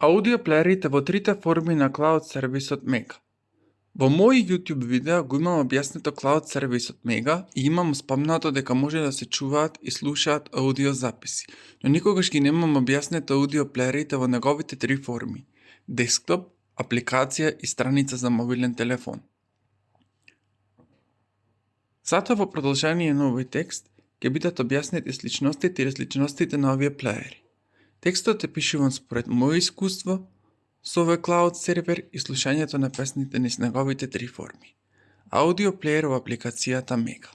Аудиоплеерите во трите форми на Cloud сервисот Mega. Во мој YouTube видео го имам објаснето Cloud сервисот Mega и имам спомнато дека може да се чуваат и слушаат аудио записи, но никогаш ги немам објаснето аудиоплеерите во неговите три форми: десктоп, апликација и страница за мобилен телефон. Затоа во продолжение на овој текст ќе бидат објаснети сличностите и различностите на овие плеери. Текстот е пишуван според моје искуство со овој Cloud сервер и слушањето на песните низ неговите три форми. Аудиоплеер во апликацијата Mega.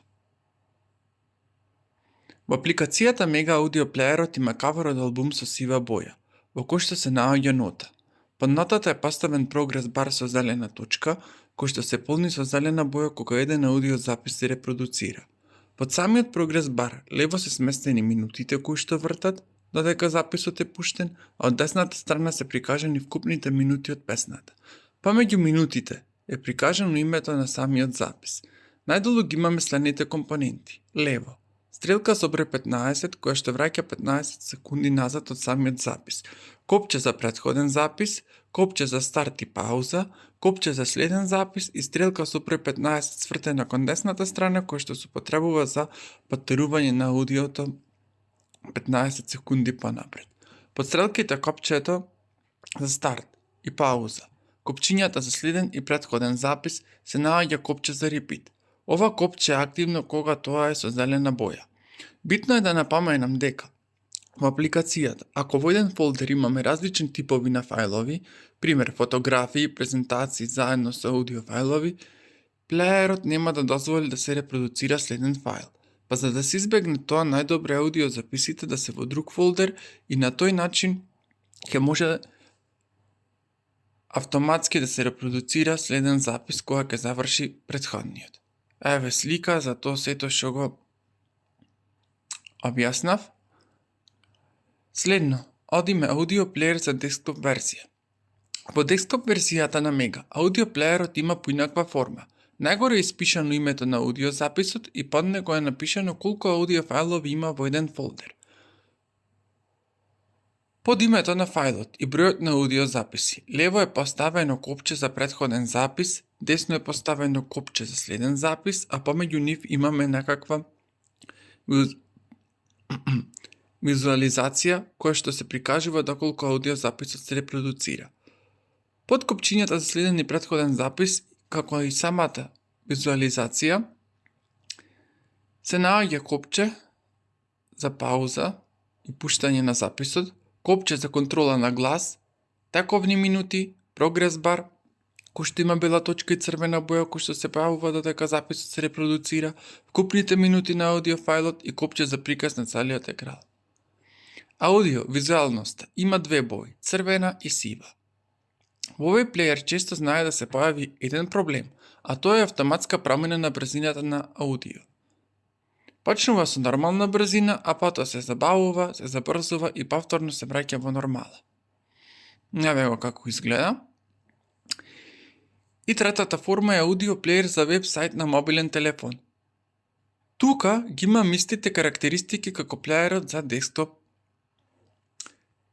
Во апликацијата Mega аудиоплеерот има кавер од албум со сива боја, во кој што се наоѓа нота. Под нотата е поставен прогрес бар со зелена точка, кој што се полни со зелена боја кога еден аудиозапис се репродуцира. Под самиот прогрес бар лево се сместени минутите кои што вртат додека записот е пуштен, а од десната страна се прикажани вкупните минути од песната. Помеѓу минутите е прикажано името на самиот запис. Најдолу ги имаме следните компоненти. Лево, стрелка со број 15 која што враќа 15 секунди назад од самиот запис. Копче за претходен запис, копче за старт и пауза, копче за следен запис и стрелка со број 15 свртена кон десната страна која што се употребува за патерување на аудиото 15 секунди понапред. Под стрелките копчето за старт и пауза. Копчињата за следен и претходен запис се наоѓа копче за репит. Ова копче е активно кога тоа е со зелена боја. Битно е да напоменам дека во апликацијата, ако во еден фолдер имаме различни типови на фајлови, пример фотографии, презентации заедно со аудио фајлови, плеерот нема да дозволи да се репродуцира следен фајл. Па за да се избегне тоа, најдобро е аудио записите да се во друг фолдер и на тој начин ќе може автоматски да се репродуцира следен запис кога ќе заврши претходниот. Еве слика за тоа сето што го објаснав. Следно, одиме аудиоплеер за десктоп верзија. Во десктоп верзијата на Mega, аудиоплеерот има поинаква форма. Најгоре е испишано името на аудиозаписот и под него е напишано колку аудиофајлови има во еден фолдер. Под името на фајлот и бројот на аудиозаписи, лево е поставено копче за претходен запис, десно е поставено копче за следен запис, а помеѓу нив имаме некаква визуализација која што се прикажува доколку аудиозаписот се репродуцира. Под копчињата за следен и претходен запис, како и самата визуализација, се наоѓа копче за пауза и пуштање на записот, копче за контрола на глас, тековни минути, прогрес бар, кој што има бела точка и црвена боја кој што се појавува додека записот се репродуцира, вкупните минути на аудиофајлот и копче за приказ на целиот екран. Аудио, визуалноста, има две бои, црвена и сива. Во овој плеер често знае да се појави еден проблем, а тоа е автоматска промена на брзината на аудио. Почнува со нормална брзина, а потоа се забавува, се забрзува и повторно се враќа во нормала. Еве го како изгледа. И третата форма е аудиоплеер за веб-сайт на мобилен телефон. Тука ги имам истите карактеристики како плеерот за десктоп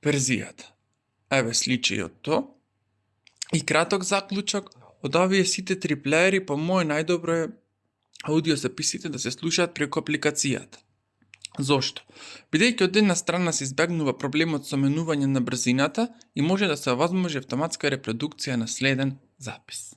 верзијата. Еве сличи од тоа. И краток заклучок, од овие сите три плеери, по моје најдобро е аудиозаписите да се слушаат преку апликацијата. Зошто? Бидејќи од една страна се избегнува проблемот со менување на брзината и може да се овозможи автоматска репродукција на следен запис.